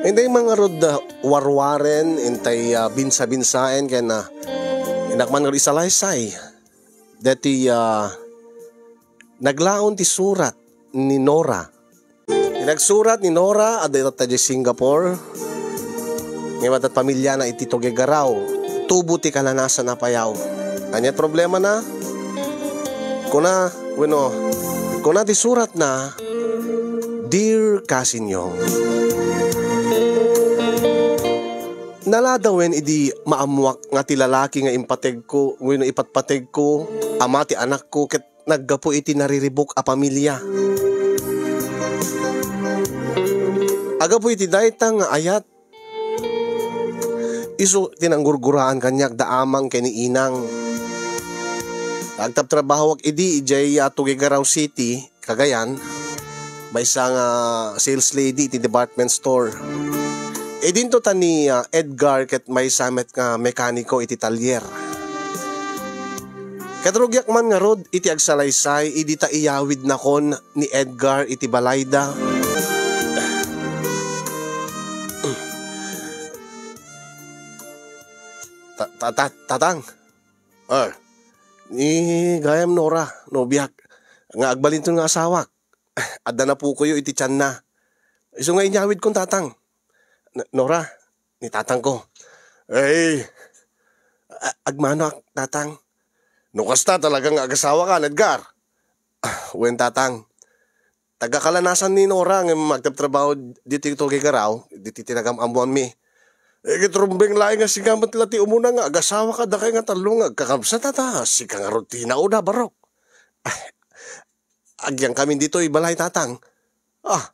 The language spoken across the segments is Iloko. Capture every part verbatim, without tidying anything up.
Intay man ngarud, ah, warwaren, intay, ah, binsa-binsaen, ken, ah, innak man ngarud isalaysay. Deti, ah, naglaon ti surat ni Nora. Ti nagsurat ni Nora, adda ita idiay Singapore. Ngem adda pamilyana iti Tuguegarao. Tubo ti kalanasan a payaw. Ania ti problemana? Kuna, wenno, kuna ti suratna, "Dear Cousin Yong." Naladawen idi maammuak nga ti lalaki nga impategko wenno ipatpategko, ama ti anakko, ket naggapu iti nariribuk a pamilia. Agapu iti dayta nga ayat, isu ti nanggurguraan kaniak da amang ken ni inang. Agtabtrabahoak idi idiay, ah, Tuguegarao City, Cagayan, maysa nga sales lady iti department store. Idinto ta ni, ah, Edgar ket maysa met nga mekaniko iti talyer. Ket rugiak man ngarud iti agsalaysay idi ta iyawidnakon ni Edgar iti balayda. Ta-, ta-, ta-, tatang. Ah, ni gayam Nora, nobiak, nga agbalinton nga asawak. Adda napukoyo iti tianna. Isu nga inyawidkon, tatang. N-, Nora, ni tatangko. Ay, a-, agmanoak, tatang. No kasta, talaga nga agasawaka, Edgar. Ah, wen, tatang. Taga-Kalanasan ni Nora ngem agtabtrabaho ditoy Tuguegarao, ditoy tinagam-ammoanmi. Eh, ket rumbeng laeng nga sika met la ti umuna nga agasawaka, dakay nga tallo nga agkakabsat, ta sika ngarud ti nauna, barok. Ah, agyangkamin ditoy balay, tatang. Ah,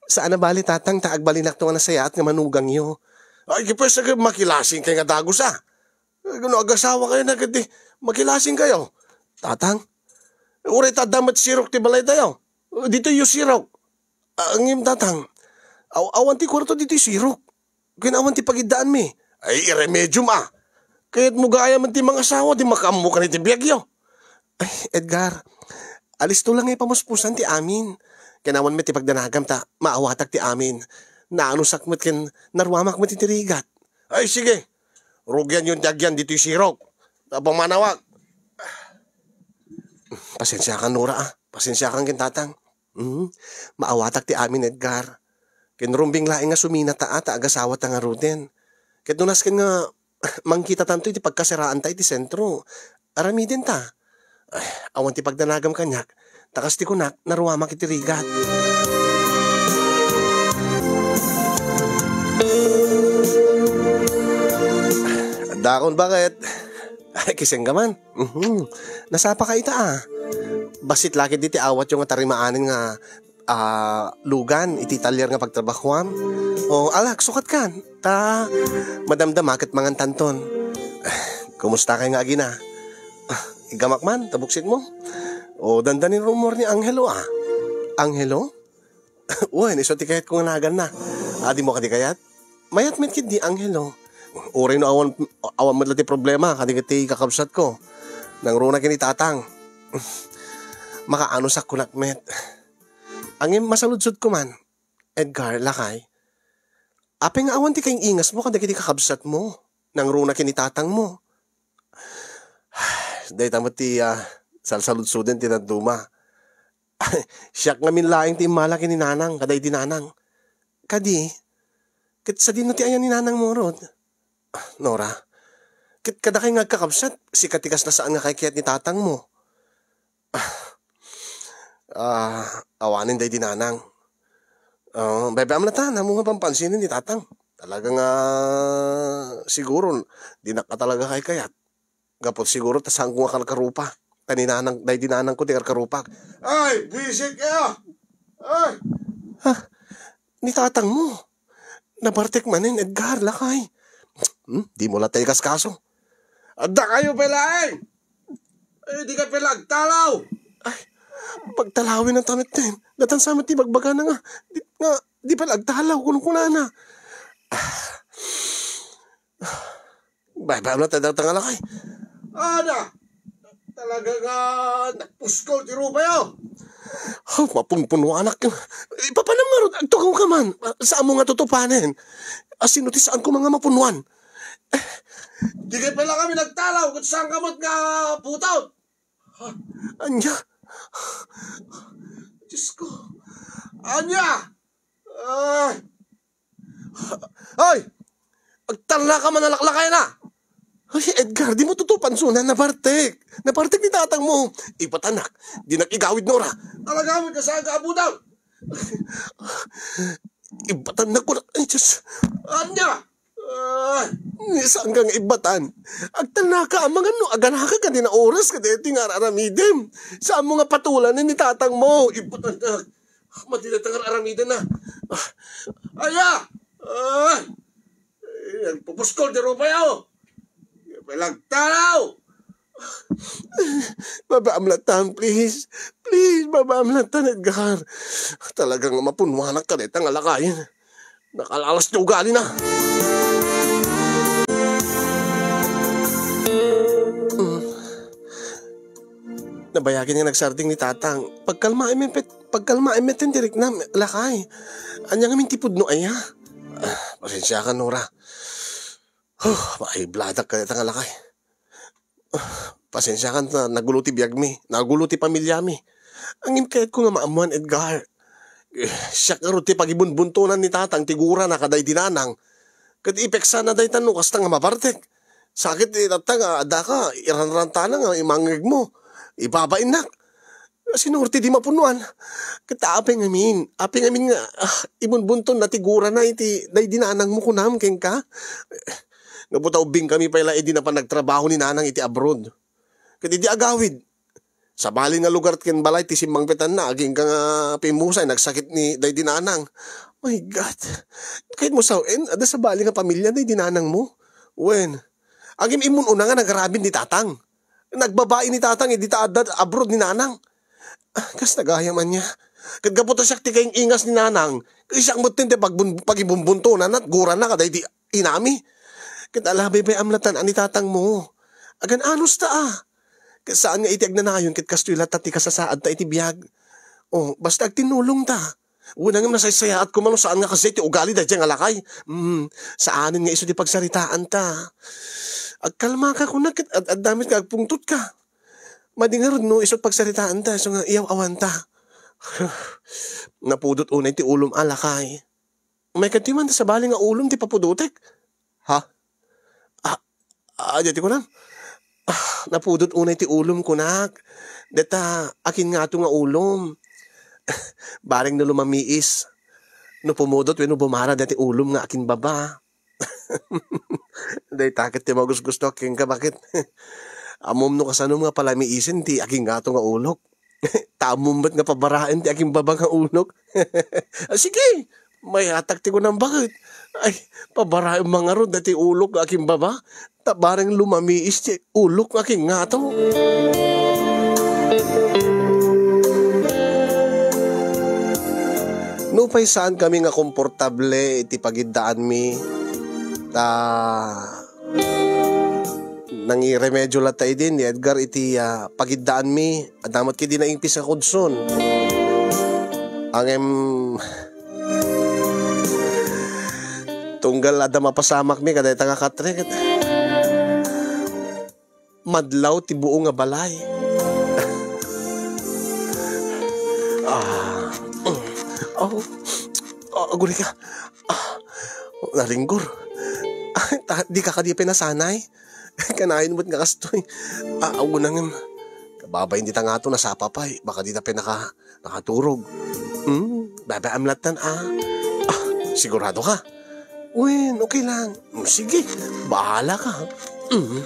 saan a bale, tatang, ta agbalinakto nga nasayaat nga manugangyo. Ay, ket pwes, makilasingkay nga dagus, a. Eh, no agasawakayo na ket di, makilasingkayo. Tatang, uray ta adda met sirok ti balaytayo. Ditoyyo sirok. Ah, ngem, tatang, aw-, awan ti kuarto ditoy sirok. Ken awan ti pagiddaanmi. Ay, iremediom, a. Kayatmo gayam ti mangasawa, di makaammokan iti biagyo. Ay, Edgar, alisto lang nga ipamuspusan ti amin. Ken awan met ti pagdanagam ta maawatak ti amin. Naanusak met ken naruamak met iti rigat. Ay, sige. Rugianyon ti agyan ditoy sirok. Ta pamanawak. Pasiensiakan, Nora, a. Pasiensiakan ken tatang. Mm, maawatak ti amin, Edgar. Ken rumbeng laeng nga suminata, a, ta agasawata ngaruden. Ket no nasken nga mangkitatanto iti pagkasaraanta iti sentro, aramidenta. Ay, awan ti pagdanagam kaniak, ta kas ti kunak, naruamak iti rigat. Dakon, baket. Ay, kisengka man. Mhm. Nasapaka ita, a. Bassit la ketdi ti awatyo nga tarimaanen nga, ah, lugan iti talyer nga pagtrabahoam. O, ala, sukatkan. Ta, madamdama ket mangantanton. Kumustakay nga agina? Ah, igamak man, ta buksitmo. O, dandanin rumor ni Angelo, a. Angelo? Wen, isu ti kayatko nga naganna. Adimo kadi kayat? Mayat met ketdi, Angelo. Uray no awan, awan met la ti problema, kadi ket ti kakabsatko. Nangruna ken ni tatang. Makaanusakko nak met. Ngem masaludsodko man, Edgar, lakay. Apay nga awan ti kaing-ingasmo kadagiti kakabsatmo? Nangruna ken ni tatangmo. Dayta met ti, ah, salsaludsoden ti dadduma. Siak ngamin laeng ti immala ken ni nanang, kadaydi nanang. Kadi, ket sadino ti ayan ni nanangmo ngarud? Ah, Nora, ket kadakay nga agkakabsat, sika ti kasla saan nga kaykayat ni tatangmo. Ah, awanen daydi nanang. Ah, baybay-am latta, ammom nga panpansinen ni tatang. Talaga nga, siguro, dinak a talaga kaykayat. Gapu siguro ta saanko nga karkarupa. Ta ni nanang, daydi nanangko ti karkarupak. Ay, buwisit kayo! Ay! Ha? Ni tatangmo? Nabartek manen, Edgar, lakay. Hmm? Dimo latta ikaskaso. Adda kayo pay laeng! Ay, dika pay la agtalaw! Ay, pagtalawennata metten. Datan sa met ti bagbagana nga, di, nga, di pay la agtalaw, kunkunana. Ah. Baybay-am latta dayta nga lakay. Ada! Talaga nga nagpuskol ti rupayo. Oh, mapungpunuanak. Ipapanam ngarud, agtugawka man, ah, saanmo nga tutupanen. Asino ti saan koma nga mapunuan? Di kay pala kami nagtalaw, ket saan ka met nga putaw? Ha? Ania? Diyos ko. Ania? Ah. Hoy! Agtalna ka man a laklakay na! Ay, Edgar, dimo tutupan suna, nabartek. Nabartek ni tatang mo. Ipatannak, dinak igawid, Nora. Talaga, may kasaan ka, abudang? Ipatannak ko na, ay, Diyos. Anya? Ah, ni saan ka nga ibatan? Agtalna ka, amangan no, aganaka ka din na oras ka deti nga aramidem. Saan mo nga patulan ni tatang mo? Ipatannak. Madila ta nga aramiden na. Ah, aya! Ah! Eh, nagpupuskol, di rupay ako. Palagtanaw! Babaam latan, please. Please, babaam latan, Edgar. Talagang mapunwanak ka deta nga lakayen. Nakalalas ti ugali na. Mm. Nabayagen nga nagsardeng ni tatang. Pagkalmaem met, pagkalmaem met ti riknam, lakay. Anya ngamin ti pudno aya? Ah, pasensiakan, Nora. Huh, maibladak ka deta nga lakay. Ah, pasensiakan ta nagulo ti biagmi, nagulo ti pamilyami. Ngem kayatko nga maammoan, Edgar. Eh, siak ngarud ti pagibunbuntonan ni tatang ti gurana kadaydi nanang. Ket ipeksana dayta no kasta nga mabartek. Sakit ti tatta nga adda ka, iranrantana nga imangngegmo. Ibabainnak. Sinurti di mapunuan. Ket apay ngamin, apay ngamin nga, ah, ibunbuntonna ti gurana iti daydi nanangmo kunam kenka? Nga buta ubbing kami pay la idi napan nagtrabaho ni nanang iti abroad. Ket idi agawid, sabali nga lugar ken balay ti simmangpetanna, agingga nga pimmusay, nagsakit ni daydi nanang. My God. Kayatmo sawen, adda sabali nga pamilya daydi nanangmo? Wen, agim immun-una nga nagarabin ni tatang. Nagbabai ni tatang, idi ta adda abroad ni nanang. Ah, kas nagayam ania. Ket gapu ta siak ti kaing-ingas ni nanang, ket siak metten ti pagbun-, pagibumbuntonan at gurana kadaydi inami. Ket alabaybay-am latan a ni tatang mo. Agan-anos ta, ah. Ket saan nga iti agnanayon ket kastoy latta ti kasasaad ta iti biag. Oh, basta agtinnulong ta. Wen, ngem nasaysayaat koma no saan nga kasdiay ti ugali daydiay nga lakay. Hmm, saanen nga isu ti pagsaritaan ta. Agkalma ka kuna ket ad-, adda met nga agpungtot ka. Madi ngarud no isu ti pagsaritaan ta, isu nga iyaw-awan ta. Napudot unay ti ulom a lakay. May kadti man ta sabali nga ulom ti papudotek. Ha? Ah, ah, diyati kunam. Ah, napudot unay ti ulom kunak. Deta, akin ngato nga ulom. Bareng no lumamiis. No pumudot wenno bumara deti ulom nga akin baba. Dayta ket ti magusgusto kenka, bakit? Ammom no kasano nga palamiisen ti akin ngato nga ulok. Ta ammom met nga pabaraen ti akin baba nga ulok. Ah, sige, mayatak ti kunam, bakit? Ay, pabaraen man ngarud dati ulok nga akin baba. Ta bareng lumamiis ti ulok nga akin ngato. Nupay saan kami nga komportable iti pagiddaanmi, ta nangiremedio latta idin ni Edgar iti, ah, pagiddaanmi. Adda met kadi naimpis nga kudson. Ngem, tunggal adda mapasamakmi kadayta nga katre, ket madlaw ti buo nga balay. Ah. Oh. Oh, aguray ka. Ah. Naringgor. Ah, ta-, di ka kadi pinasanay. Kanayon met nga kastoy. Ah, aw, nangem. Kababain dita ngato, nasapa pay. Baka dita pay naka-, nakaturog. Hmm, babaam latan, ah. Ah, sigurado ka? Wen, okay lang. Hmm, sige, bahala ka. Hmm.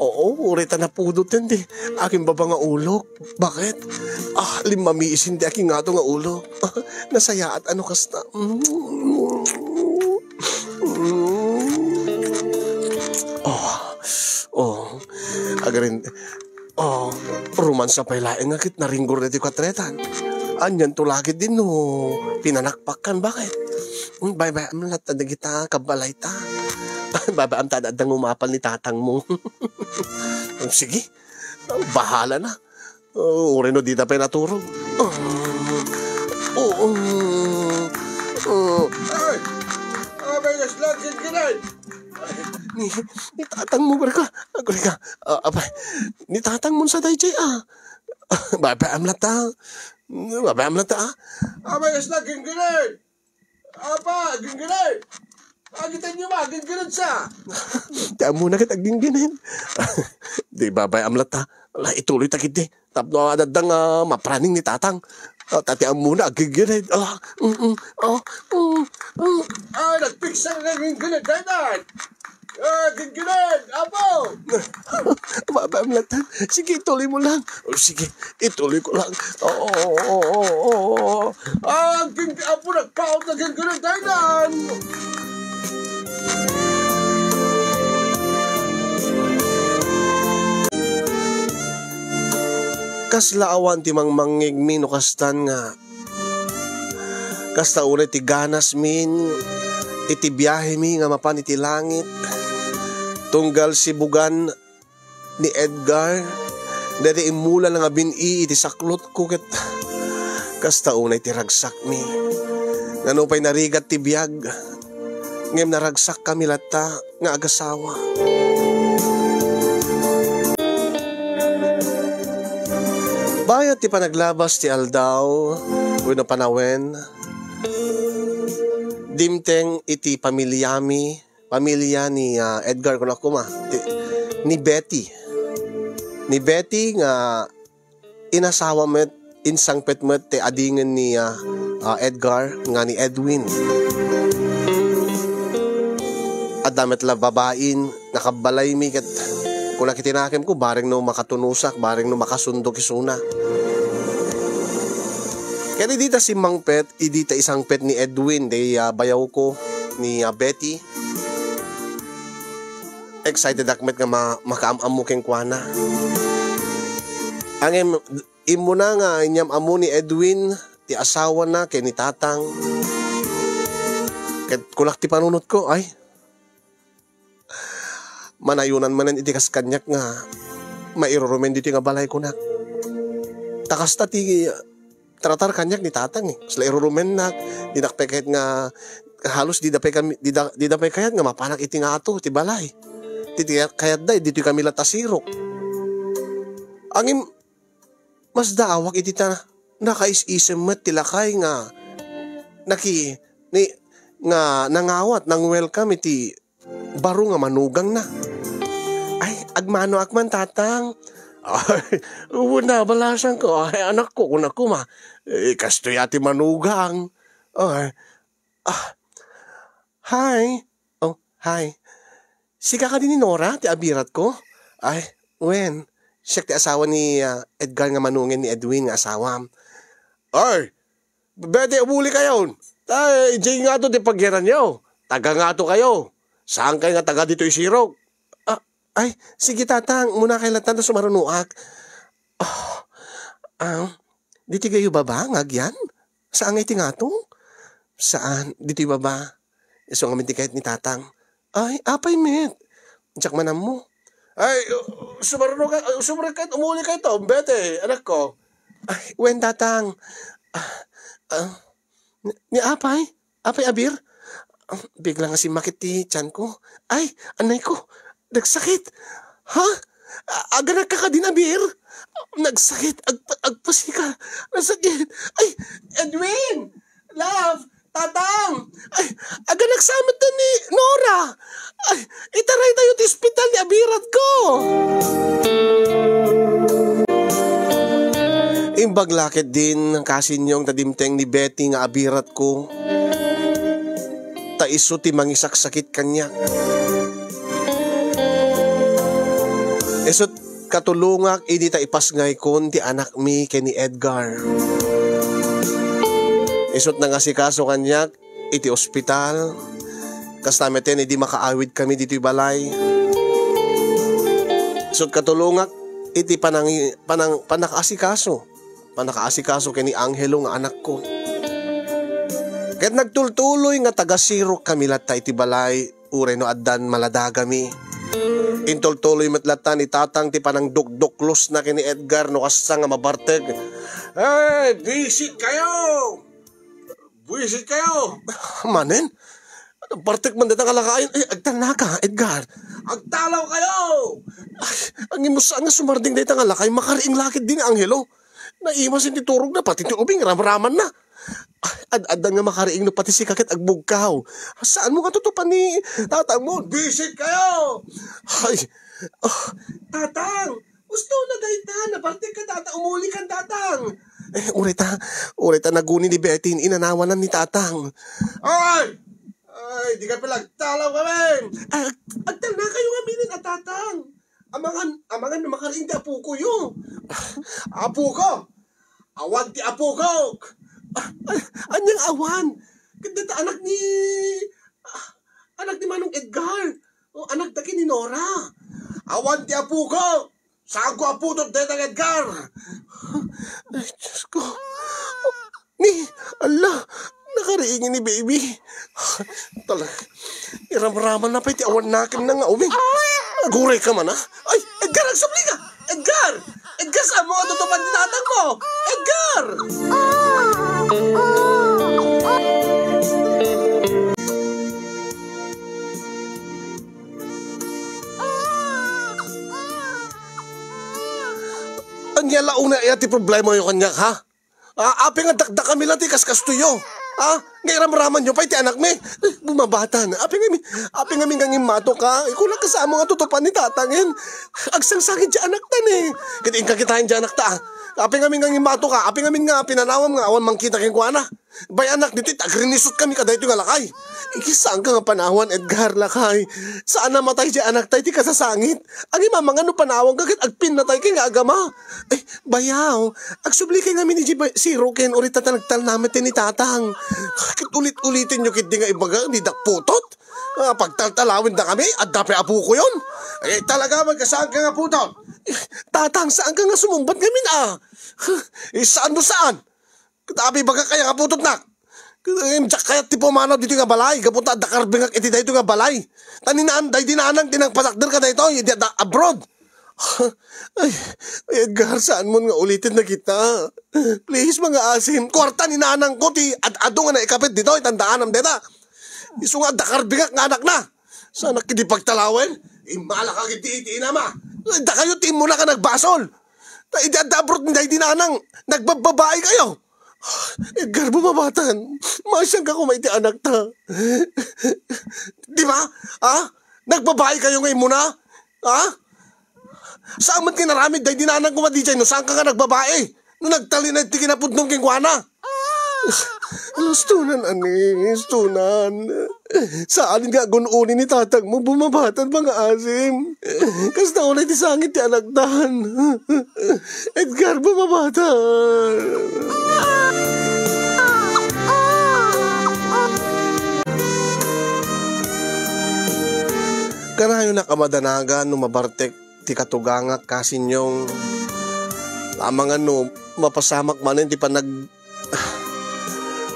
Oo, uray ta napudot yan, di. Akin baba nga ulok. Bakit? Ah, limamisin di akin ngato nga ulok. Nasayaat, ano kasta. Hmm. Mm. Oh, oh, agarin, oh, romansa pay laeng nga ket naringgor daytoy katretan. Anian to la ketdin no pinanakpakkan, bakit? Mm, baybay-am latta dagita kabbalayta. Baybay-am ta adda ngumapal ni tatangmo. Sige, bahala na. Oh, uray no dita pay naturog. Oh, oh, oh, oh. Ay! Abay, kasla gingginay! Ni, ni tatang mo, barka. Agurika. Ah, apay, ni tatang mo sa dayjay, ah. Babaem latta. Babaem latta, ah. Abay, kasla gingginay! Apa, gingginay! Agitan niyo ba? Gingginay sa! Ti ammona ket aggingginay. Di babaem latta. Ala, ituloy ta ketdi. Tapno adda nga mapraning ni tatang. Ah, ta ti ammona, aggigirad. Ah, mm, mm. Ah, mm, mm. Ah, nagpigsa nga gingginad, daytan. Ah, gingginad, apo. Babaem latta. Sige, ituloy mo lang. O, sige, ituloy ko lang. Oo, oo, oo, oo. Ah, ging-, apo, nagpaot na gingginad, daytan. Kasla awan ti mangmangngegmi no kastan nga kasta unay ti ganasmin iti biahemi nga mapan iti langit. Tunggal sibugan ni Edgar, daydi immula nga bin-i iti saklotko ket kasta unay ti ragsakmi. Nga nupay narigat ti biag, ngem naragsakkami latta nga agasawa. Bayat ti panaglabas ti aldaw wenno panawen, dimteng iti pamiliami, pamilia ni, ah, Edgar, kunak koma, ti, ni Betty. Ni Betty nga inasawa met, insangpet met ti adingen ni, ah, ah, Edgar nga ni Edwin. Adda met la babain nakabbalaymi ket kunak iti nakemko, bareng no makatunosak, bareng no makasundok isuna. Ket idi ta simmangpet, idi ta isangpet ni Edwin, ti, ah, bayawko, ni, ah, Betty, excited ak met nga ma-, makaam-ammo kenkuana. Ngem, immuna nga inyam-ammo ni Edwin ti asawana ken ni tatang. Ket kunak ti panunotko, ay, manayonan manen iti kas kaniak nga mairurumen ditoy nga balay, kunak. Ta kasta ti tratar kaniak ni tatang, eh. Kasla irurumennak, dinak pay kayat nga, halos dida pay kami, dida, dida pay kayat nga mapanak iti ngato ti balay. Ti, ti kayatda, ditoy kami latta sirok. Ngem, masdaawak iti ta nakais-isem met ti lakay nga naki-, ni, nga nangawat, nang-welcome iti baro nga manugangna. Ay, agmanoak man, tatang. Ay, wen, nabalasangko. Ay, anakko, kunak koma. Eh, kastoy a ti manugang. Ay, ah, hi. Oh, hi. Sika kadi ni Nora, ti abiratko? Ay, wen. Siak ti asawa ni, ah, Edgar nga manungen ni Edwin nga asawam. Ay, Betty, umuli kayon. Ta, idiay ngato ti pagyaranyo. Taga ngato kayo. Saan kayo nga taga ditoy sirok? Ah, ay, sige, tatang, umuna kay latta ta sumarunoak. Ah, ah, ditoy gayo baba nga agyan? Saan nga iti ngato? Saan, ditoy baba. Isu ngamin ti kayat ni tatang. Ay, apay met? Diak man ammo. Ay, sumaruno ka, sumaruno ka, umuli kayo to, Betty, anakko. Ay, wen, tatang. Ah, ah, ni, ni apay? Apay, abir? Ah, bigla nga simmakit ti tiyanko. Ay, anay ko, nagsakit. Ha? A-, aganakka kadin, abir? Nagsakit, agpa-, agpasika. Nagsakit. Ay, Edwin! Love! Tatang! Ay, aganaksa met ni Nora! Ay, itaraytayo ti ospital ni abiratko! Imbag la ketdin, kasinyong ta dimteng ni Betty nga abiratko, ta isu ti mangisaksakit kaniak. Isut' katulongak idi ta ipasngaykon ti anakmi ken ni Edgar. Isut' nangasikaso kaniak iti ospital, kasta met idi makaawidkami ditoy balay. Isut' katulongak iti panangi-, panang-, pannakaasikaso, pannakaasikaso ken ni Angelo nga anakko. Ket nagtultuloy nga taga-sirok kami latta iti balay, uray no addan maladagami. Intultuloy met latta ni tatang ti panangdukduklosna ken ni Edgar no kasta nga mabartek. Hey, busy kayo! Buwisit kayo! Manen? Partek man dayta nga lakay. Ay, agtalnaka, Edgar. Agtalaw kayo! Ay, ang imusa nga sumardeng dayta nga lakay, makariing lakay ni Angelo. Naimas iti turogna, pati ti ubing, ramramanna. Ay, ad-addan nga makariing no pati sika ket agbugkaw. Saanmo nga tutupan ni tatangmo? Buwisit kayo! Ay, ah, Tatang! Gusto na dayta, napartek ka data, umuli kan tatang. Eh, uray ta, uray ta naguni ni Betty, inanawanan ni tatang. Ay! Ay, di ka pala agtalaw kami! Ag-, agtalna kayo nga minin a tatang. Amangan, amangan na makariing ti apuko yo. Apuko! Awan ti apukok! Ah, ah, anyang awan? Ket dayta anak ni, ah, anak ni Manong Edgar. O, anak da ken ni Nora. Awan ti apukok! Saan ko aputot dayta Edgar? Ay, Diyos ko. Ni, ala, nakariing ni baby. Talaga. Iramraman na pay ti awan nakin na nga ubing. Aguray ka man, ha? Ay, Edgar, agsubli ka! Edgar! Edgar, saan mo nga tutupan ti tatang mo? Edgar! Ania la unay aya ti problema yo kaniak, ha? Ah, apay nga dakdakami la ti kaskastoyo? Ha? Nga iramraman yo pay ti anakmi? Eh, bumabatan. Apay ngamin, apay ngamin nga ngimmato ka? Ikuna kasamo nga tutupan ni tatangen. Agsangsangit ti anaktan eh. Ket inka kitaen ti anakta, ah. Apay ngamin nga ngimmato ka? Apay ngamin nga pinanawam nga awan mangkita kenkuana? Bay anak, ditoy agrinisot kami kadaytoy nga lakay. Igisaan ka nga panawan, Edgar, lakay. Saan a matay ti anakta iti kasasangit? Agimamangan no panawan ka ket agpinnatay kay nga agama. Eh, bayaw, agsubli kay ngamin iti ba-, siro ken uray ta nagtalna met ti ni tatang. Ket ulit-uliten yo ketdi nga ibaga, di dakputot. Ah, pagtaltalawenda kami, adda pay apukoyon. Eh, talaga, magkasaan ka nga putot. Eh, tatang, saan ka nga sumungbat ngamin, ah? Eh, saan mo saan? Ket apay bagak aya nga putotnak? Ket, em, diak kayat ti pumanaw ditoy nga balay, gapu ta adda karbengak iti daytoy nga balay. Ta ni naan-, daydi nanang ti nangpatakder kadaytoy, idi adda abroad. Ay, ay, Edgar, saan mon nga uliten dagita? Please, mangaasim. Kuarta ni nanangko ti ad-adu nga naikapit ditoy, tandaanam dayta. Isu nga adda karbengak nga anakna. Saanak idi pagtalawen? Immala ka iti, iti inama. Dakayo ti immuna ka nagbasol. Ta idi adda abroad ni daydi nanang, nagbabbabaikayo. Edgar, bumabatan. Maasianka koma iti anakta. Di ba? Ha? Nagbabaikayo nga immuna? Ha? Saan met nga inaramid daydi nanang koma diay no saanka nga nagbabai? No nagtalinaed ti kinapudnom kenkuana? Ala, ustonan, ani, ustonan. Saan nga agun-uni ni tatangmo, bumabatan, mangaasim. Kasta unay ti sangit ti anaktan. Edgar, bumabatan. Kanayonak a madanagan no mabartek ti katugangak, Kasinyong. Amangan no mapasamak manen ti panag-,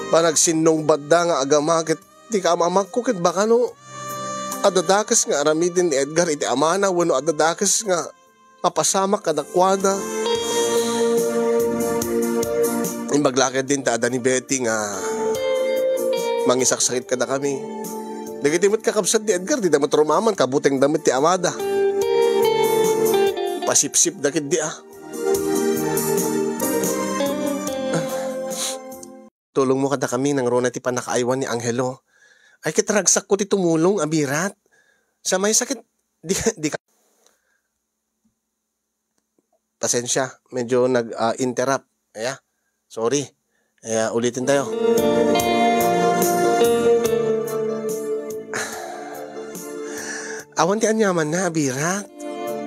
panagsinnungbatda nga agama ket ti kaam-amakko ket baka no adda dakes nga aramiden ni Edgar iti amana wenno adda dakes nga mapasamak kadakuada. Imbag la ketdin ta adda ni Betty nga mangisaksakit kadakami. Dagiti met kakabsat ni Edgar, dida met rumaman, kabutengda met ti amada. Pasipsipda ketdi, ah. Tulongmo kadakami, nangruna ti pannakaaywan ni Angelo. Ay, ket ragsakko ti tumulong, a birat. Sa maysa ket, di, di ka, Pasensya, medyo nag, ah, interrupt. Aya, sorry. Aya, ulitin tayo. Awan ti aniamanna, a birat.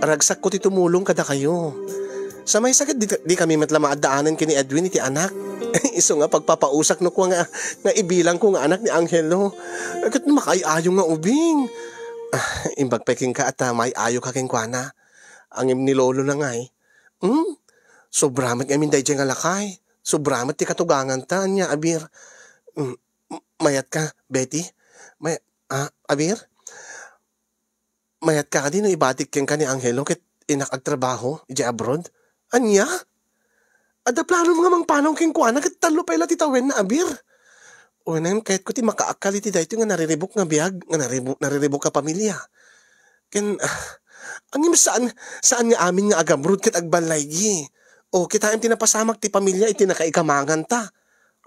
Ragsakko ti tumulong kadakayo. Sa maysa ket di, di kami met la maaddaanen ken ni Edwin iti anak. Isu nga pagpapausak no kua nga, nga ibilangko nga anak ni Angelo. Ket makaay-ayo nga ubing. Ah, imbag pay kenka a ta maay-ayoka kenkuana. Ngem ni lolona ngay, hmm? Sobra met ngamin daydiay nga lakay. Sobra met ti katuganganta, ania, a birat. Hmm, m-, mayatka, Betty? May-, ah, a birat? Mayatka kadi no ibatik kenka ni Angelo ket innak agtrabaho idiay abroad? Ania? Adda planom nga mangpanaw kenkuana ket tallo pay la ti tawenna, a birat. Wen, kayatko ti makaakkal iti daytoy nga nariribuk nga biag, nga naribu-, nariribuk a pamilya. Ken, ah, angem saan, saan nga amin nga agabroad ket agballaygi. O, kitaem ti napasamak ti pamilya iti nakaikamanganta.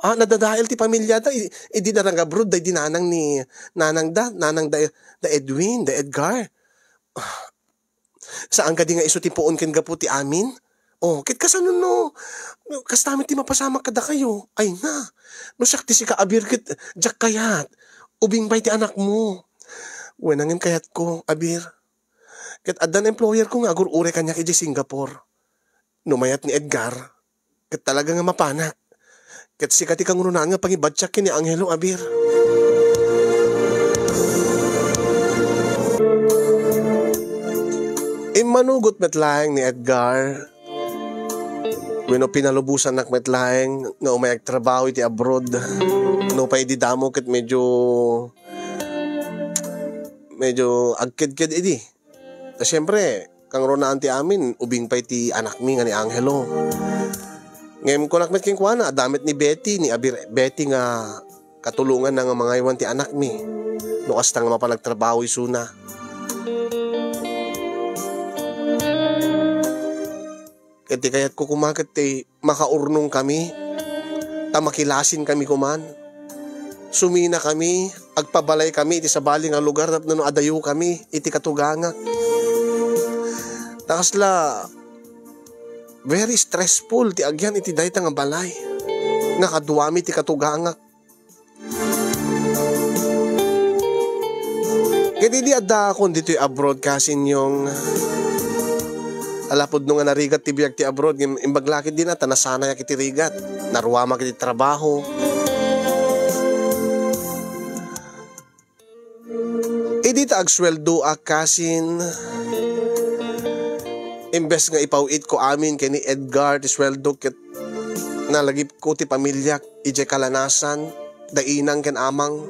Ah, nadadael ti pamilyada i-, idi da nagabroad daydi nanang ni, nanang da, nanang da, da Edwin, da Edgar. Ah, saan kadi nga isu ti puon ken gapu ti amin? O, ket kasano no, kasta met ti mapasamak kadakayo? Ay na, no siak ti sika, Abir, ket diak kayat. Ubing pay ti anakmo. Wen, angem kayatko, Abir. Ket adda na employer ko nga agur-uray kaniak idiay Singapore. No mayat ni Edgar, ket talaga nga mapanak. Ket sika ti kangrunaan nga pangibatiak ken ni Angelo, Abir. Immanugot met laeng ni Edgar. Wenno pinalubosannak met laeng nga umay agtrabaho iti abroad. Nupay idi damo ket medyo, medyo agkedked idi. Ta siempre, kangrunaan ti amin, ubing pay ti anakmi nga ni Angelo. Ngem kunak met kenkuana, adda met ni Betty, ni Abir Betty nga katulonganna nga mangaywan ti anakmi. No kasta nga mapan agtrabaho isuna. Ket ti kayatko koma ket ti makaurnongkami, ta makilasinkami koman. Suminakami, agpabalaykami iti sabali nga lugar tapno no adayokami iti katugangak. Ta kasla, very stressful ti agyan iti dayta nga balay nga kaduami ti katugangak. Ket idi addaakon ditoy abroad, Cousin Yong, ala pudno nga narigat ti biag ti abroad, ngem imbag la ketdi na ta nasanayak iti rigat. Naruamak iti trabaho. Idi ta agsueldoak, Cousin, imbes nga ipaw-itko amin ken ni Edgar ti sueldo ket nalagipko ti pamiliak idiay kalanasan, da inang ken amang.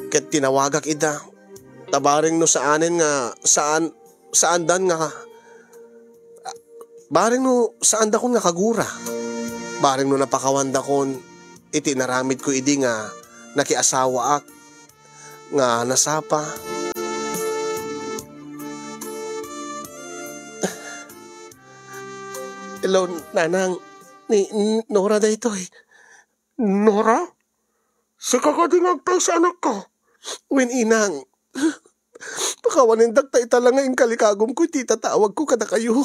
Ket tinawagak ida. Ta bareng no saanen nga saan, saandan nga, bareng no saandakon nga kagura. Bareng no napakawandakon iti inaramidko idi nga nakiasawaak nga nasapa. Hello, nanang. Ni, ni Nora daytoy. Nora? Sika kadi nga agpayso, anakko? Wen, inang. Pakawanendak ta ita la nga inkalikagumko iti itatawagko kadakayo.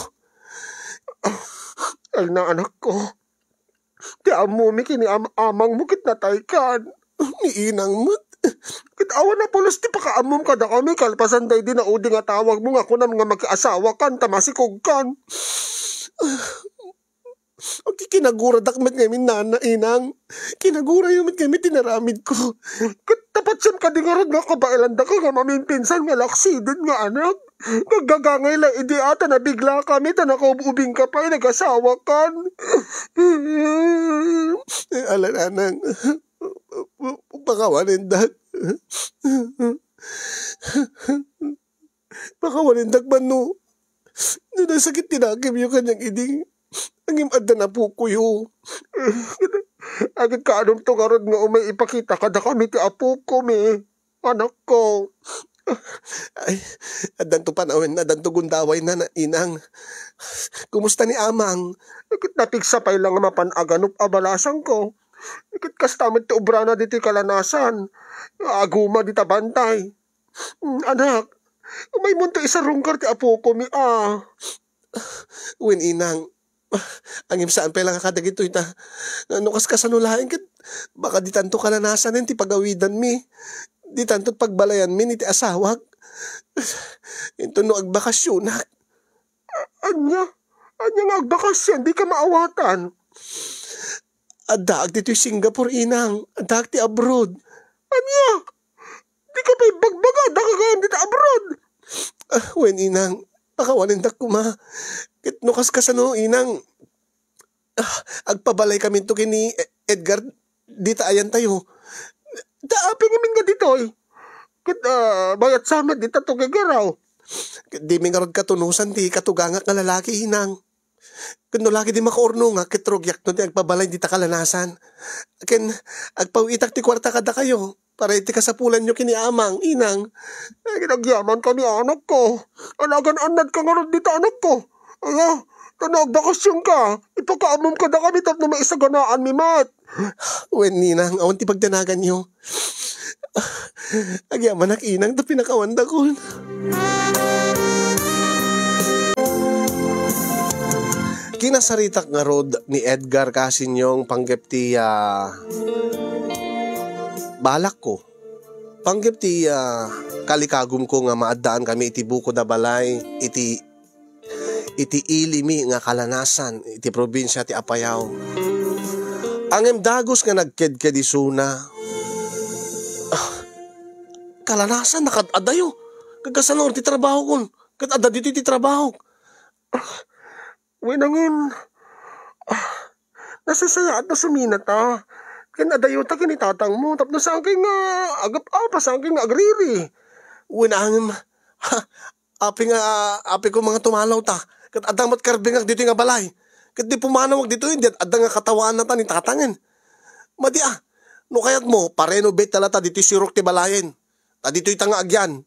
Ay na, anakko. Ti ammomi ken ni am-, amangmo ket nataykan. Ni inang met. Ket awan a pulos ti pakaammom kadakami kalpasan daydi naudi nga tawagmo nga kunam nga makiasawakan ta masikogkan. Agkikinaguradak met ngamin, nana, inang. Kinagurayo met ngamin ti naramidko. Ket ta patien kadi ngarud nga kabaelandaka nga mamimpinsan nga laksiden nga anak. Naggagangay la idi a ta nabiglakami ta nakaub-ubingka pay nagasawakan. Ala, nanang. Pakawanendak. Pakawanendak man no, no nasakit ti nakemyo kaniak idi. Ngem addan apokoyo. Agid kaanonto ngarud nga umay ipakita kadakami ti apokomi, anakko? Ay, addanto panawenna, addanto gundawayna, na, inang. Kumusta ni amang? Ket napigsa pay la nga mapan aganup a balasangko. Ket kasta met ti obrana ditoy kalanasan. Aguma dita bantay. Mm, anak, umaymonto isarungkar ti apokomi a. Wen, inang, angem saan pay la nga kadagitoy ta, no kaskasano laeng ket baka ditanto kalanasanen ti pagawidanmi, ditanto pagbalayanmi iti asawak. Inton no agbakasionak. Ania? Ania nga agbakasyon? Dika maawatan. Addaak ditoy Singapore, inang. Addaak ti abroad. Ania? Dika pay bagbaga, adda ka gayam dita abroad. Ah, wen, inang. Pakawanendak koma. Ket no kaskasano, inang, ah, agpabalaykami to ken ni E-, Edgar dita ayantayo. Ta apay ngamin nga ditoy? Ket, ah, bayat sa met dita to gagaraw. Ket dimi ngarud katunosan ti katugangak nga lalaki, inang. Ket no lagi di makaurnongak, ket rugiakto ti agpabalay dita kalanasan. Ken agpaw-itak ti kuarta kadakayo para iti kasapulanyo ken ni Amang, Inang. Ay, agyamanka ni anakko. Anagan-annadka ngarud dita, anakko. Aya, ta no agbakasionka, ipakaammomi kadakami tapno maisaganaanmi met. Wen, Inang, awan ti pagdanaganyo. Agyamanak, Inang, ta pinakawandakon. Kinasaritak ngarud ni Edgar Casinyong panggep ti, ah, balakko. Panggep ti, ah, kalikagumko nga maaddaanmi iti bukod a balay iti iti ili mi nga kalanasan iti probinsia ti Apayao. Ngem dagus nga nagkedked isuna. Ah, kalanasan, nakad-adayo. Ket kasano ti trabahokon? Ket adda ditoy ti trabahok. Wen, ngem, ah, nasaysayaat no suminata. Ken adayota ken ni tatangmo, tapno saan kay nga agap-apa, saan kay nga agriri. Wen, ngem, ha, Apay nga, apay ko nga tumalaw ta, ket adda met karbengak ditoy nga balay. Ket di pumanawak ditoy, di adda nga katawaannata ni tatangen. Madi a, no kayatmo, pa-renovate ta latta ditoy sirok ti balayen. Ta ditoy ta nga agyan.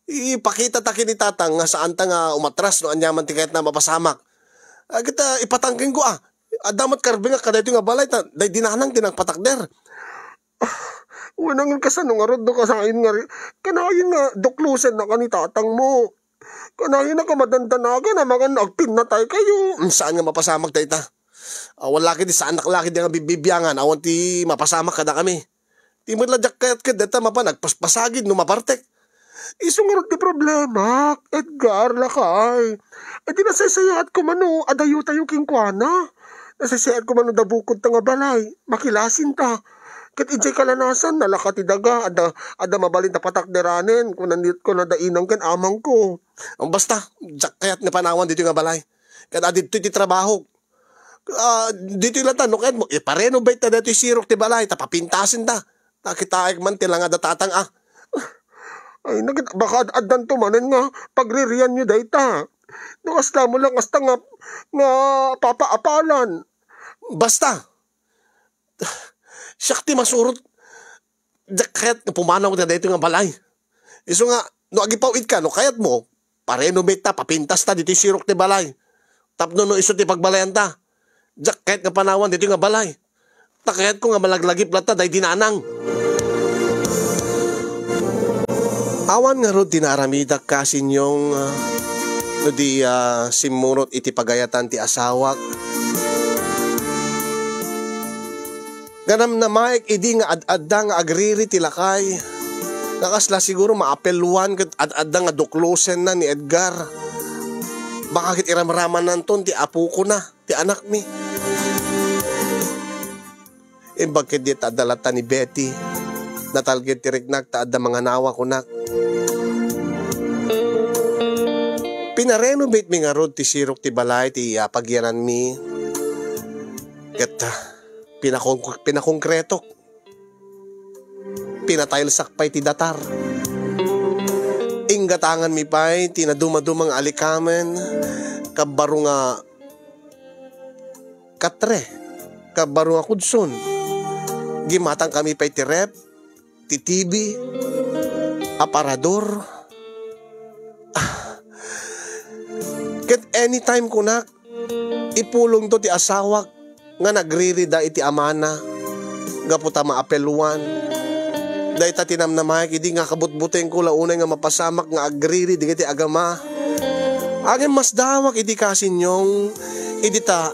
Ipakitata ken ni tatang nga saanta nga umatras no aniaman ti kayatna mapasamak. A, ket, ah, ipatangkenko a. Adda met karbengak kadaytoy nga balay, ta daydi nanang ti nagpatakder. Wen, ngem kasano ngarud no kanayon nga ri-, kanayon nga duklosennaka ni tatangmo. Kanayon nga madandanagan a mangan no agpinnataykayo. Mm, saan nga mapasamak dayta? Awan la ketdi, saanak la ketdi nga bibbibiangan, awan ti mapasamak kadakami. Ti met la diak kayat ket dayta mapan agpaspasagid no mapartek. Isu ngarud ti problemak, Edgar, lakay. Idi nasaysayaatko man no adayotayo kenkuana. Nasaysayaatko man no adda bukodta nga balay, makilasinta. Ket idiay kalanasan, nalaka ti daga, adda, adda mabalin ta patakderanen, kunani, kunada inang ken amangko. Basta, diak kayat nga panawan ditoy nga balay. Ket adda ditoy ti trabahok. Ah, ditoy latta, no kayatmo, ipa-renovate ta daytoy sirok ti balay, ta papintasenta. Nakitaek man ti langad a tatang, ah. Ay, nagit-, baka ad-, addanto manen nga pagririanyo dayta. No kasla mo lang kasta nga, nga papaapalan. Basta, siak ti masurot. Diak kayat nga pumanaw ta daytoy nga balay. Isu nga, no agipaw-itka, no kayatmo, pa-renovate ta, papintas ta ditoy sirok ti balay. Tapno no isu ti pagbalayanta, diak kayat nga panawan ditoy nga balay. Ta kayatko nga malaglagip latta daydi nanang. Awan ngarud ti naaramidak, Kasinyong, ah, no di, ah, simmurot iti pagayatan ti asawak. Nga namnamaek idi nga ad-adda nga agriri ti lakay. Nga kasla siguro maapelwan ket ad-adda nga duklosenna ni Edgar. Baka ket iramramananton ti apokona, ti anakmi. Imbag ketdi ta adda latta ni Betty. Natalged ti riknak ta adda manganawa, kunak. Pinarenovate mi ngarud ti sirok ti balay ti, ah, pagyananmi. Ket, ah, pinakon-, pinakongkretok. Pinataylsak pay ti datar. Inggatanganmi pay ti nadumaduma nga alikamen, kabbaro nga katre, kabbaro nga kudson. Gimatangkami pay ti ref, ti T V, aparador. Ah. Ket anytime kunak, ipulongto ti asawak nga nagriri da iti amana gapu ta maapelwan. Dayta ti namnamaek idi nga kabutbutengko la unay nga mapasamak nga agriri dagiti agama. Ngem masdawak idi Kasinyong, idi ta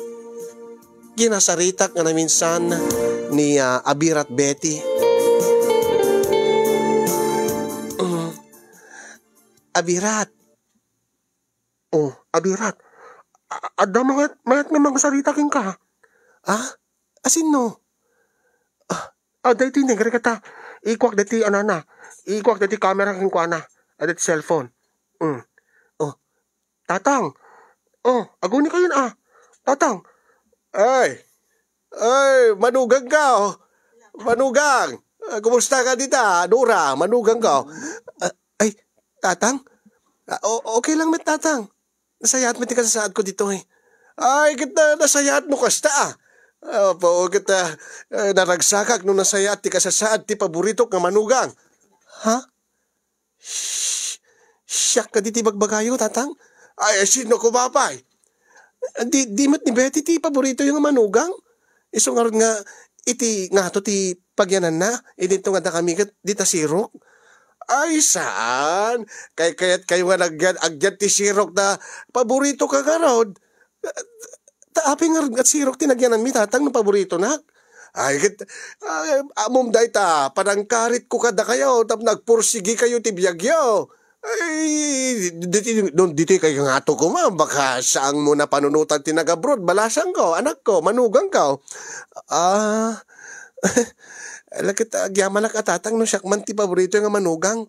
kinasaritak nga naminsan ni, ah, Abirat Betty. Mm. Abirat. Oh, Abirat. A-, adda mayat, mayat nga mangsarita kenka. Ah? Asinno? Ah, ah, daytoy negre kata. Ikuak daytoy anana. Ikuak daytoy camera kenkuana. Adda ti cellphone. Mm. Oh, Tatang. Oh, aguni kayon, ah. Tatang. Ay. Ay, manugangko. Manugang. Ah, kumusta ka dita, Nora? Manugangko. Ah, ay, Tatang? Ah, o-, okay lang met, Tatang. Nasayaat met ti kasasaadko ditoy. Ay, ket, ah, nasayaat no kasta, ah. Apo, ket, ah, eh, naragsakak no nasayaat ti kasasaad ti paboritok nga manugang. Ha? Sh-, siak kadi ti bagbagayo, Tatang? Ay, sino koma pay? Di, di met ni Betty ti paboritoyo nga manugang? Isu ngarud nga, iti ngato ti pagyananna, idinto nga dakami ket dita sirok? Ay, saan? Kaykayatkayo nga nagyan-, agyan ti sirok ta paboritoka ngarud? Ta apay ngarud nga sirok ti nagyananmi, Tatang, no paboritonak? Ay, ket, ay, ammom dayta, panangkaritko kadakayo, tapno agpursigikayo ti biagyo. Ay, ditoy, no, ditoy kayo ngato koma, baka saanmo napanunotan ti nag-abroad, balasangko, anakko, manugangko. Ah, ala ket, agyamanak a, Tatang, no siak man ti paborito nga manugang.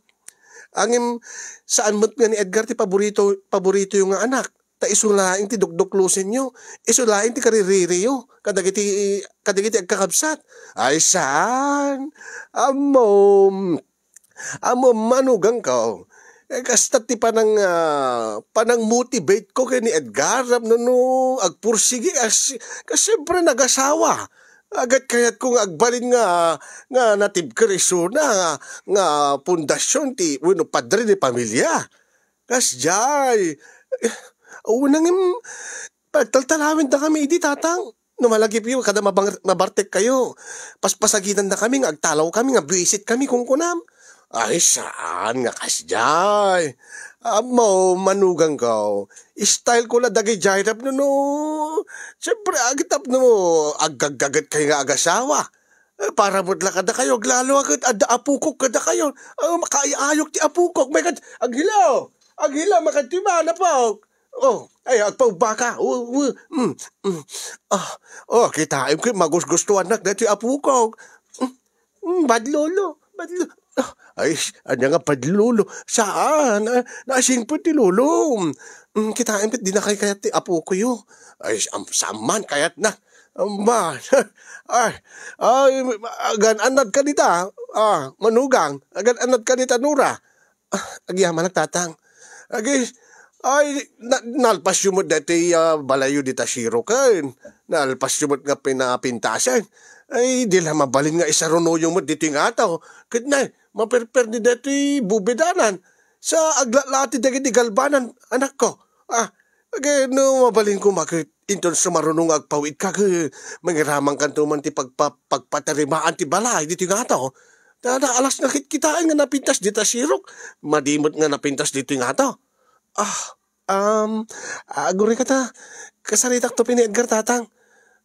Ngem, saan met nga ni Edgar ti paborito, paboritoyo nga anak. Ta isu laeng ti dukduklosenyo, isu laeng ti kariririyo kadagiti, kadagiti agkakabsat. Ay, saan? Ammom, ammom, manugangko. Eh, kasta ti panang, ah, panang-motivate ko ken ni Edgar, tapno no agpursigi, kas-, kas siyempre nagasawa. Agat kayatko nga agbalin nga, nga natibker isuna nga, nga pundasyon ti, wenno padre de pamilya. Kasdiay. Awan ngem, pagtaltalawendakami idi, Tatang. No malagipyo, kada mabang-, mabartekkayo, paspasagidandakami nga agtalawkami, nga buisitkami, kunkunam. Ay, saan nga kasdiay? Ammom, manugangko, style ko la dagidiay tapno no, siyempre, agi tapno aggaggaget kayo nga agasawa. Eh, para met la kadakayo, aglalo a ket adda apokok kadakayo. Ah, makaiayok ti apokok. May kad-, aghilo! Aghilo, makadto man, apok! Oh, ay, agpaubba ka. Oh, oh, mm, mm. Ah, oh, kitaem ket magusgustuannak daytoy apokok. Mm, mm, bad lolo, bad lo-, ah, ay, ania nga bad lolo? Saan? Ah, nasingpet ti lolo. Mm, kitaem ket dina kay kayat ti apokoyo. Ay, am-, saan man kayatna? Amba, ay, ay, agan-annad ka dita, ah, manugang, agan-annad ka dita, Nora. Ah, agyamanak, Tatang. Agi, ay, na-, nalpasyo met daytoy, ah, balayyo dita siroken. Nalpasyo met nga pinapintasen. Ay, di la mabalin nga isarunoyo met ditoy ngato. Ket nay, maperperdi daytoy bubedanan. Sa aglatlati dagiti galbanan, anakko. Ah, Ket no mabalin koma ket inton sumaruno nga agpawitka ket mangiramankanto man ti pagpa-, pagpatarimaan ti balay ditoy ngato. Ta naalasna ket kitaen nga napintas dita sirok. Madi met nga napintas ditoy ngato. Ah, um, aguray ka ta. Kasaritakto pay ni Edgar, Tatang.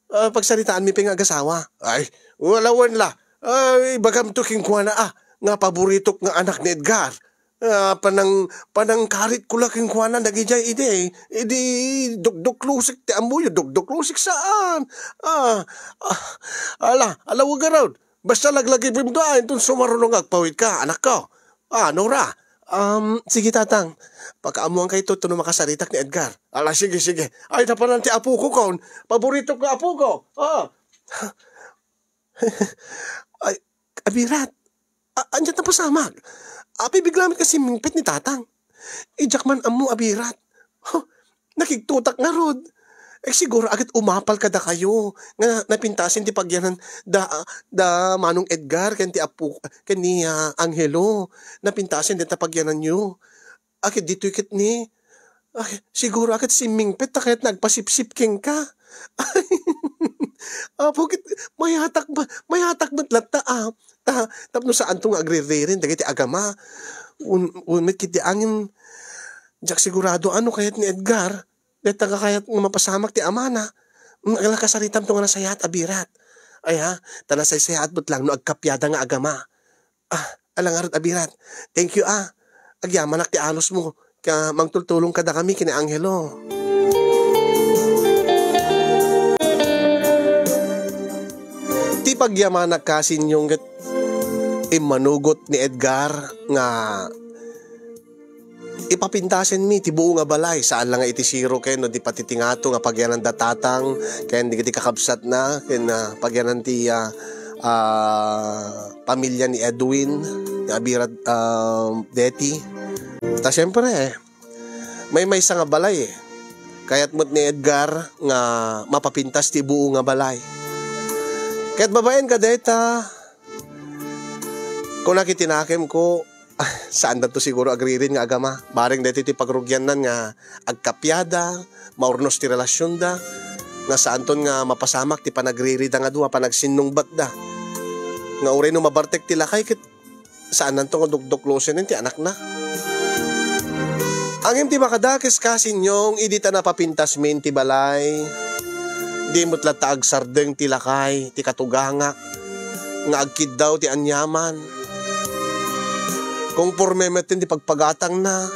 Ah, pagsaritaanmi pay nga agasawa. Ay, wala wen la. Ay, ibagamto kenkuana, ah, nga paboritok nga anak ni Edgar. Ah, panang-, panangkaritko la kenkuana dagidiay idi, idi dukduklusek ti ammoyo, dukduklusek saan. Ah, ah, ala, ala, agarod. Basta laglagipemto, ah, inton sumaruno nga agpawitka, anakko. Ah, Nora. Um, sige, Tatang. Pakaammoankayto no makasaritak ni Edgar. Ala, sige, sige. Ay, napanan ti apokokon. Paboritok nga apoko. Ah. Ay, abirat. A-, ania ti napasamak? Apay bigla met nga simmingpet ni Tatang? Idiak man ammo, abirat. Huh, nakigtotak ngarud. Eh, siguro a ket umapal kadakayo nga napintasen ti pagyanan da, da Manong Edgar ken ti apo, ken ni, ah, Angelo. Napintasen dayta pagyananyo. A ket ditoy ket ni, ay, siguro a ket simmingpet ta kayatna agpasipsip kenka. Apo ket mayatak ba, mayatak met latta, ah. Ta, tapno saanto nga agrirriren dagiti agama. Un-, un met ket di angin, diak sigurado a no kayat ni Edgar. Dayta nga kayat nga mapasamak ti amana. Mm, ala kasaritamto nga nasayaat, abirat. Ay, ha, ta nasaysayaat met lang no agkapiada nga agama. Ah, ala ngarud, abirat. Thank you, ah. Agyamanak ti anosmo. Ka-, mangtultulong kadakami ken ni Angelo. Ti pagyamanak, kasinyo, ket immanugot ni Edgar nga ipapintasenmi ti buo nga balay, saan la nga iti siro ken no di pati ti ngato nga pagyanan da Tatang ken dagiti kakabsatna ken, ah, pagyanan ti, ah, ah, pamilya ni Edwin, ni Abirat, ah, Deti. Ta siyempre, eh, may maysa nga balay, eh. Kayat met ni Edgar nga mapapintas ti buo nga balay. Ket babaen kadayta, kuna ket ti nakemko, saandanto siguro agririt nga agama. Bareng daytoy ti pagrugiannan nga agkapiada, maurnos ti relasionda, nga saanton nga mapasamak ti panagririida nga dua, panagsinnungbatda. Nga uray no mabartek ti lakay, ket saannanto nga dukduklosen ti anakna. Ngem ti makadakes kasi, Nyong, idi ta napapintasmin ti balay, di met latta agsardeng ti lakay, ti katugangak, nga agkiddaw ti aniaman. Konporme metten ti pagpagatangna.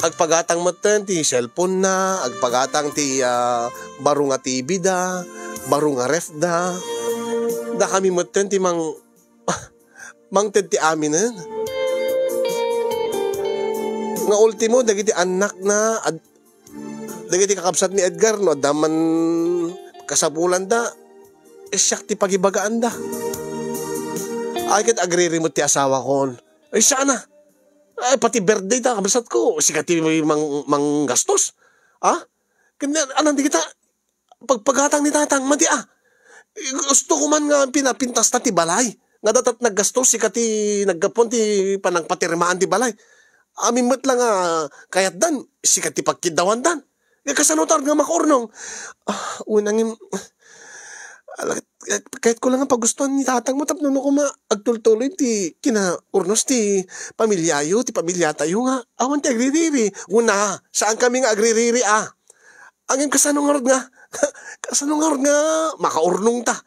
Agpagatang metten ti cellphone-na, agpagatang ti, ah, baro nga T V da, baro nga ref da. Dakami metten ti mang-, mangted ti aminen. Nga ultimo, dagiti annakna, ad-, dagiti kakabsat ni Edgar, no adda man kasapulanda, siak ti pagibagaanda. Ay, ket agririmut ti asawakon. Ay, sana. Ay, pati birthday ta, kabsatko, sika ti mang-, manggastos. Ha? Ket anan di kita, pagpagatang ni tatang, madi a. Gusto ko man nga pinapintas ta ti balay. Nga datat naggastos, sika ti naggapuan ti panangpatirmaan ti balay. Amin met lang nga kayatdan, sika ti pagkiddawandan. Nga kasano ta nga makaurnong? Ah, unangin, ala, kayat ko lang nga pagustuhan ni tatang mo tapno no kuma agtultuloy ti kinaurnos ti pamilyayo, ti pamilyatayo nga awan ti agririri. Una, saan kami nga agririri, ah. Ngem kasano ngarud nga, kasano ngarud nga makaurnong ta?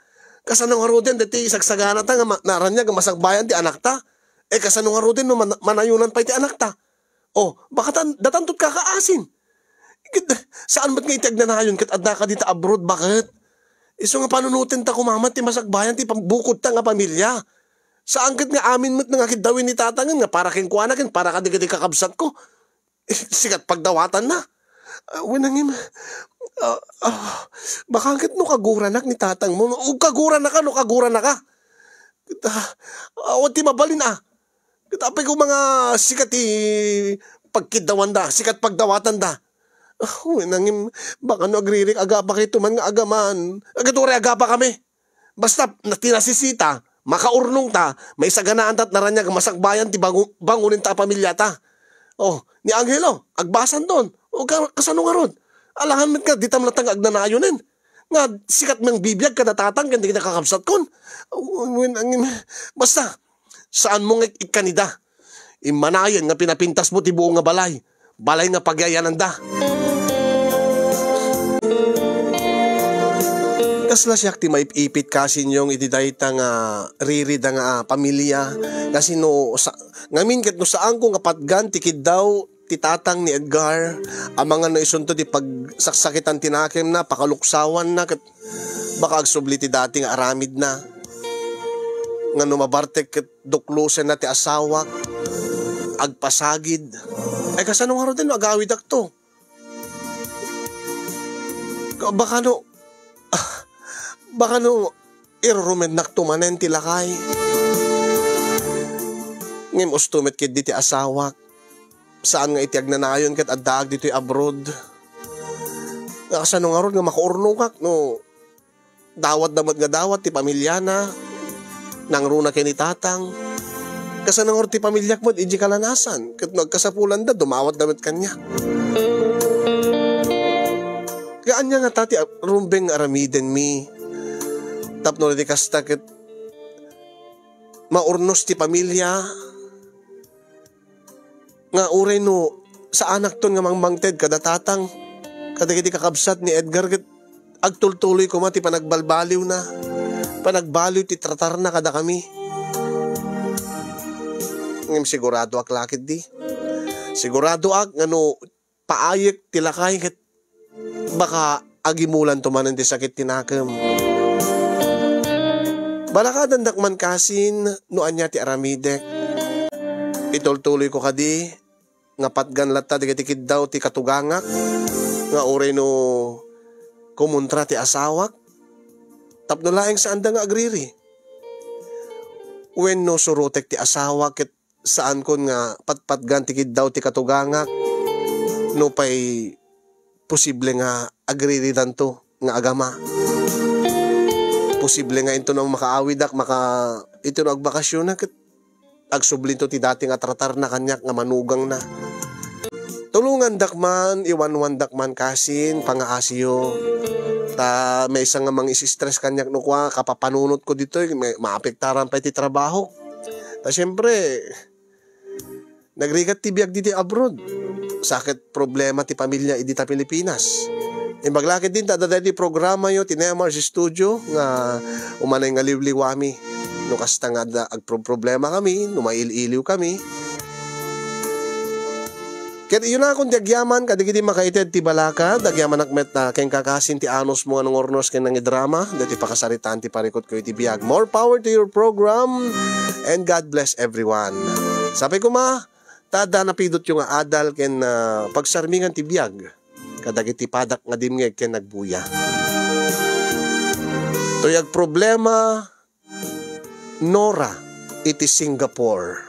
Kasano ngaruden deti sagsagana ta nga ma-, naraniag nga masagbayan ti anak ta? Eh, kasano ngaruden no man-, manayonan pay ti anak ta? Oh, baka tan-, datanto ti kakaasin. Ket, saan met nga iti agnanayon ket adda ka dita abroad, baket? Isu nga panunoten ta kumaman ti masagbayan ti pam-, bukod ta nga pamilya. Saan ket nga amin met nga kiddawen ni tatangen nga para kenkuana ken para kadagiti kakabsatko. Sikat pagdawatanna. Ah, wen nangim-, ah, ah, baka ket no kaguranak ni tatang mo, no, o kaguranaka, no kaguranaka. Ket, ah, awan ti mabalin, ah. Ket apay ko mga sikat ti pagkiddawanda, sikat pagdawatanda. Ah, wen nangim-, baka no agririk, agapa kay tuman nga agaman. Agaturay agapa kami. Basta, na-, ti nasisita, makaurnong ta, maisaganaan ta, naraniag, masagbayan ti bangu-, bangunen ta a pamilya ta. Oh, ni Angelo, agbasan don. O, ka-, kasano ngarud? Alahan met nga, ditam latta nga agnanayonen. Nga, sikat mang bibiag kada tatang, ken di kakabsatkon. Wen, ang, basta, saan mo nga ik-, ikkanida? Immanayen nga pinapintas mo ti buo nga balay. Balay nga pagyayananda. Kasla siak ti maip-ipit kasi, Nyong, iti dayta nga ririda nga, ah, pamilya. Kasi no, sa-, ngamin ket no saanko nga patgan ti kiddaw ti tatang ni Edgar, amangan no isunto ti pagsaksakitan ti nakemna, pakaluksawanna, ket baka agsubli ti dati nga aramidna. Nga no mabartek ket duklosenna ti asawak, agpasagid. Ay, kasano ngaruden no agawidakto? Ka-, baka no, ah, baka no irurumednakto manen ti lakay. Ngem usto met ketdi ti asawak. Saan nga iti agnanayon ket addaak ditoy abroad. Nga kasano ngarud nga makaurnongak no dawatda met nga dawat ti pamilyana, nangruna ken ni tatang. Kasano ngarud ti pamilyak met idiay kalanasan, ket no agkasapulanda, dumawatda met kaniak. Nga ania ngata ti rumbeng nga aramidenmi tapno di kasta ket maurnos ti pamilya? Nga uray no saanakton nga mangmangted kada tatang, kadagiti kakabsat ni Edgar, ket agtultuloy koma ti panagbalbaliwna, panagbaliw ti tratarna kadakami. Ngem siguradoak la ketdi. Siguradoak nga no paayek ti lakay ket baka agimulanto manen ti sakit ti nakem. Balakadandak man kasin no ania ti aramidek. Itultuloyko kadi nga patgan latta dagiti kiddaw ti katugangak nga uray no kumontra ti asawak tapno laeng saanda nga agriri. Wenno surotek ti asawak ket saankon nga patpatgan ti kiddaw ti katugangak, nupay posible nga agriridanto nga agama. Posible nga intono makaawidak, maka-, intono agbakasyonak, ket agsublinto ti dati nga tratarna kaniak nga manugangna. Tulongandak man, iwanwandak man kasin pangngaasiyo. Ta maysa nga mangis-stress kaniak no kua, kapapanunotko ditoy, may, maapektaran pay ti trabahok. Ta siyempre, nagrigat ti biag ditoy abroad. Sa ket problema ti pamilya idi ta Pilipinas. Imbag la ketdin ta adda daydi programayo ti Nemar's Studio nga umanay nga liwliwami. No kasta nga adda agproproblema kami, no mail-iliw kami. Ket iyunakon ti agyaman kadagiti makaited ti balakad, agyamanak met, ah, ken kakasin ti anusmo nga nangurnos ken nangidrama, daytoy pakasaritaan ti parikutko iti biag. More power to your program, and God bless everyone. Sapay koma, ta adda napidutyo nga adal ken, ah, pagsarmingan ti biag kadagiti padak nga dimngeg ken nagbuya. Toy agproblema, Nora, iti Singapore.